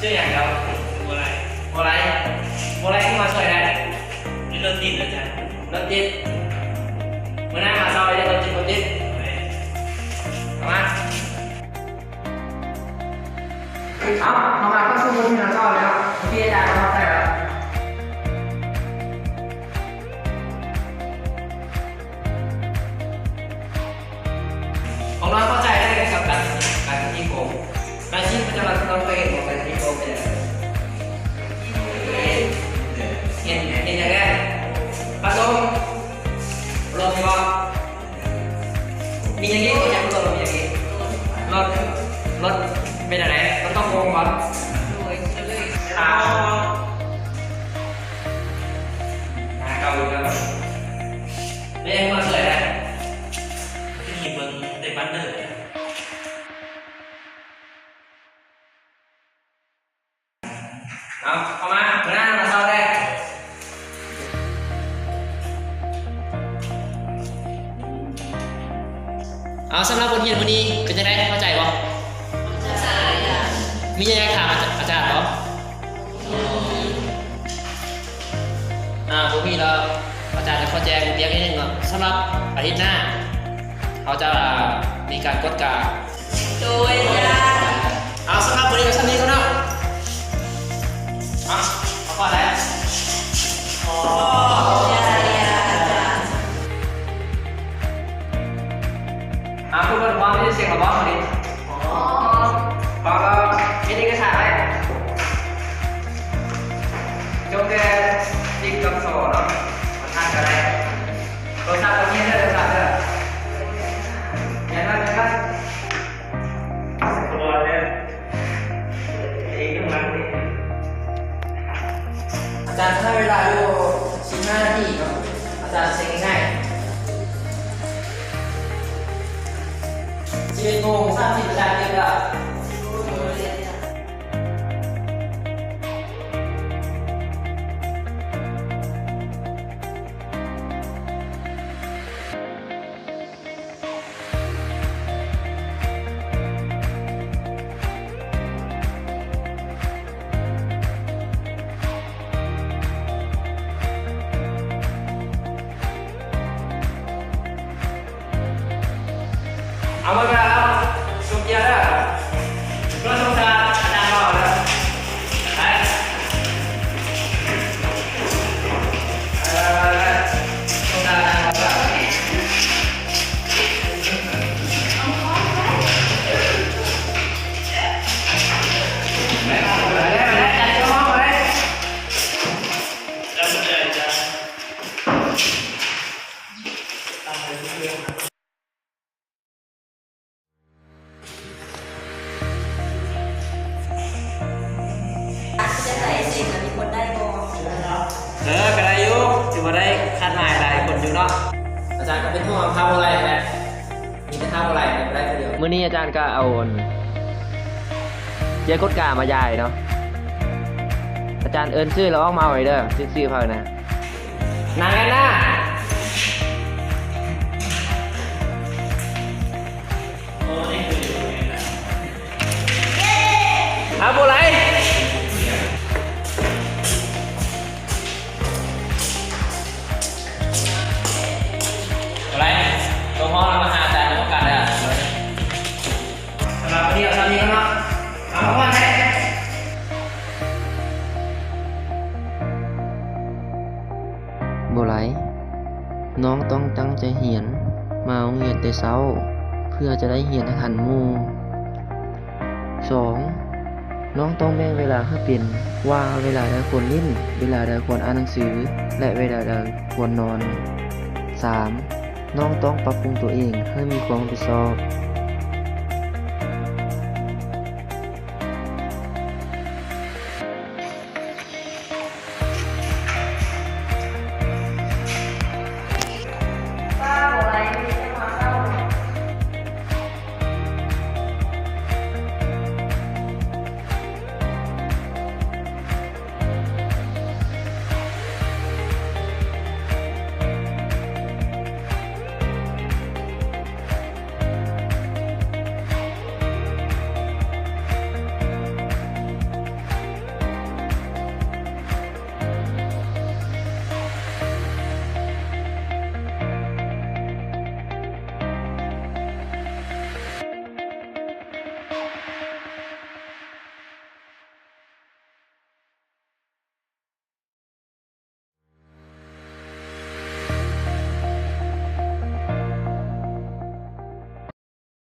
ເປັນຫຍັງເຈົ້າ? ບໍ່ໄດ້ ບໍ່ໄດ້ ບໍ່ໄດ້ ຄືມາຊ່ວຍໄດ້? ມີລົດຕິດອາຈານ. ລົດຕິດ? ມື້ໜ້າມາເຊົາເດີ ລົດຕິດບໍ່ຕິດ. ເຂົ້າມາ ເອົາ ເຂົ້າມາເຂົ້າສູ່ບົດຮຽນຂອງເຮົາແລ້ວ. ໂອເຄ ອາຈານ ເຂົ້າໃຈແລ້ວ. ຂອງນ້ອງເຂົ້າໃຈໄດ້ກັບການ ການຕີໂກງ. ລາຍຊີບປະຈຳວັນຂອງນ້ອງເຄີຍເຫັນບໍ່? ການຕີໂກງເປັນຈັ່ງໃດ? ເຫັນ ເຫັນຫຍັງແດ່? ພັດລົມ ລົມມີບໍ່? ມີຫຍັງອີກ? ຮູ້ຈັກຕົວລົດມີຫຍັງອີກ? ລົດ ລົດເປັນຈັ່ງໃດ? ມັນຕ້ອງໂກງບໍ່? ໂດຍ ອ່າ ໜ້າເກົ່າຢູ່ແລ້ວ. ແມ່ນມາຊ່ວຍໄດ້ ທີ່ເບິ່ງແຕ່ບ້ານເດີ. ເອົາ ເຂົ້າມາ ເດີນໜ້າມາເຊົາແດ່. ເອົາ ສຳລັບບົດຮຽນມື້ນີ້ເປັນຈັ່ງໃດ? ເຂົ້າໃຈບໍ່? ເຂົ້າໃຈ. ມີຫຍັງຢາກຖາມອາຈານ ອາຈານບໍ່? ບໍ່ມີ. ອ່າ ບໍ່ມີແລ້ວ ອາຈານຈະຂໍແຈ້ງວຽກນິດໜຶ່ງເນາະ. ສຳລັບອາທິດໜ້າ ເຮົາຈະ ອ່າ ມີການກວດກາ. ໂດຍ ອາຈານ. ເອົາ ສຳລັບມື້ນີ້ກໍສ່ຳນີ້ກ່ອນເນາະ. ເອົາ ພັກຜ່ອນແລ້ວ. ຂອບໃຈອາຈານ. ເອົາ ທຸກຄົນພ້ອມທີ່ຈະເຊັກແລ້ວບໍ່ມື້ນີ້? ພ້ອມ. ພ້ອມແລ້ວ ເຮັດເອກະສານໄວ້. ຈົງແຕ່ຕິກກັບສໍເນາະ. ບໍ່ທັນກໍໄດ້. ໂທລະສັບກໍມີເດີ ໂທລະສັບເດີ. ແມ່ນບໍ່? ແມ່ນບໍ່? ອາຈານໃຊ້ເວລາຢູ່ສິບຫ້ານາທີເນາະ. ອາຈານເຊັກງ່າຍໆ. ສິບເອັດໂມງສາມສິບ ອາຈານເກັບແລ້ວ. ເອົາ ໝົດເວລາແລ້ວ ຊຸກເກຍເດີ. ເພື່ອສົງສານອາຈານເວົ້າເດີ. ໄປ ເອີ ສົງສານອາຈານເວົ້າເດີ. ເອີ ກໍໄດ້ຢູ່ ຖືວ່າໄດ້ຄາດໝາຍຫຼາຍຄົນຢູ່ເນາະ. ອາຈານກໍເປັນຫ່ວງ ຖ້າບໍ່ໄດ້ແຫຼະ ມີແຕ່ຖ້າບໍ່ໄດ້ ໄດ້ຜູ້ດຽວ. ມື້ນີ້ອາຈານກໍເອົາອັນ ເຈ້ກົດກາມາຢາຍເນາະ. ອາຈານເອີ້ນຊື່ແລ້ວອອກມາເອົາເດີ ຊື່ ຊື່ໃຜນະ. ນາງແອນນາ ເອົາ ບໍ່ໄດ້ ບໍ່ໄດ້ ຕົວຮອດມາຫາອາຈານໃນໂອກາດເດີ. ສຳລັບມື້ນີ້ເອົາສ່ຳນີ້ກ່ອນເນາະ. ເອົາ ພັກຜ່ອນແດ່. ບໍ່ໄດ້ ນ້ອງຕ້ອງຕັ້ງໃຈຮຽນ, ມາໂຮງຮຽນແຕ່ເຊົ້າ ເພື່ອຈະໄດ້ຮຽນໃຫ້ທັນໝູ່. ສອງ ນ້ອງຕ້ອງແບ່ງເວລາໃຫ້ເປັນ ວ່າເວລາໃດຄວນຫຼິ້ນ, ເວລາໃດຄວນອ່ານໜັງສື ແລະ ເວລາໃດຄວນນອນ. ສາມ ນ້ອງຕ້ອງປັບປຸງຕົວເອງໃຫ້ມີຄວາມຮັບຜິດຊອບ.